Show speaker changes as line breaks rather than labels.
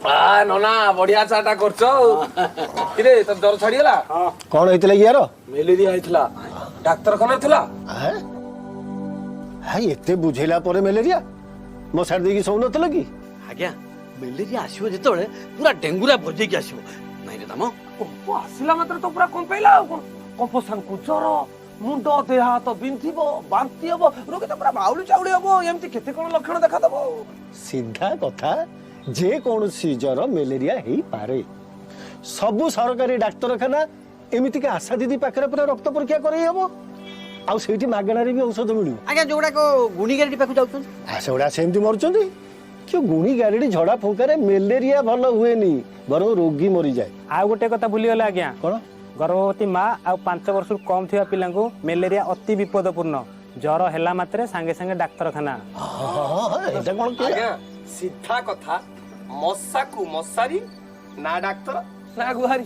ଆ ନନା, ବଢିଆ ଚା ଟା କରୁଛ। ଆଉ କିରେ, ତୋ ଜର ଛାଡିଗଲା?
କଣ ହେଇଥିଲା କି ୟାର?
ମ୍ୟାଲେରିଆ ହେଇଥିଲା, ଡାକ୍ତରଖାନା ଥିଲା।
ଆଁ? ହାଇ, ଏତେ ବୁଝେଇଲା ପରେ ମ୍ୟାଲେରିଆ? ମଶାରୀ ଦେଇକି ଶୋଉନଥିଲ କି?
ଆଜ୍ଞା, ମ୍ୟାଲେରିଆ ଆସିବ ଯେତେବେଳେ ପୁରା ଡେଙ୍ଗୁରା ବଜେଇକି ଆସିବ, ନାଇଁ ରେ ଦାମ?
କମ୍ପ ଆସିଲା ମାତ୍ରେ ତ ପୁରା କମ୍ପେଇଲା। ଆଉ କଣ, କମ୍ପ ସାଙ୍ଗକୁ ଜର, ମୁଣ୍ଡ ଦେହ ହାତ ବିନ୍ଧିବ, ବାନ୍ତି ହବ, ରୋଗୀ ତ ପୁରା ବାଉଳି ଚାଉଳି ହବ। ଏମିତି କେତେ କଣ ଲକ୍ଷଣ ଦେଖାଦବ ଆଉ।
ସିଧା କଥା, ଯେ କୌଣସି ଜର ମ୍ୟାଲେରିଆ ହେଇପାରେ। ସବୁ ସରକାରୀ ଡାକ୍ତରଖାନା, ଏମିତିକି ଆଶା ଦିଦି ପାଖରେ ପୁରା ରକ୍ତ ପରୀକ୍ଷା କରେଇ ହବ, ଆଉ ସେଇଠି ମାଗଣାରେ ବି ଔଷଧ ମିଳିବ।
ଆଜ୍ଞା, ଯୋଉଗୁଡାକ ଗୁଣିଗାରେଡି ପାଖକୁ ଯାଉଛନ୍ତି?
ସେଗୁଡା ସେମିତି ମରୁଛନ୍ତି। କି ଗୁଣି ଗାରେଡି ଝଡା ଫୁଙ୍କାରେ ମ୍ୟାଲେରିଆ ଭଲ ହୁଏନି, ବରଂ ରୋଗୀ ମରିଯାଏ।
ଆଉ ଗୋଟେ କଥା ଭୁଲିଗଲେ ଆଜ୍ଞା।
କଣ?
ଗର୍ଭବତୀ ମା ଆଉ 5 ବର୍ଷରୁ କମ୍ ଥିବା ପିଲାଙ୍କୁ ମ୍ୟାଲେରିଆ ଅତି ବିପଦପୂର୍ଣ୍ଣ। ଜ୍ୱର ହେଲା ମାତ୍ରେ ସାଙ୍ଗେ ସାଙ୍ଗେ ଡାକ୍ତରଖାନା।
ହଁ, ଏଇଟା କଣ କି?
ଆଜ୍ଞା, ସିଧା କଥା, ମଶାକୁ ମଶାରୀ, ନା ଡାକ୍ତର ନା ଗୁହାରୀ।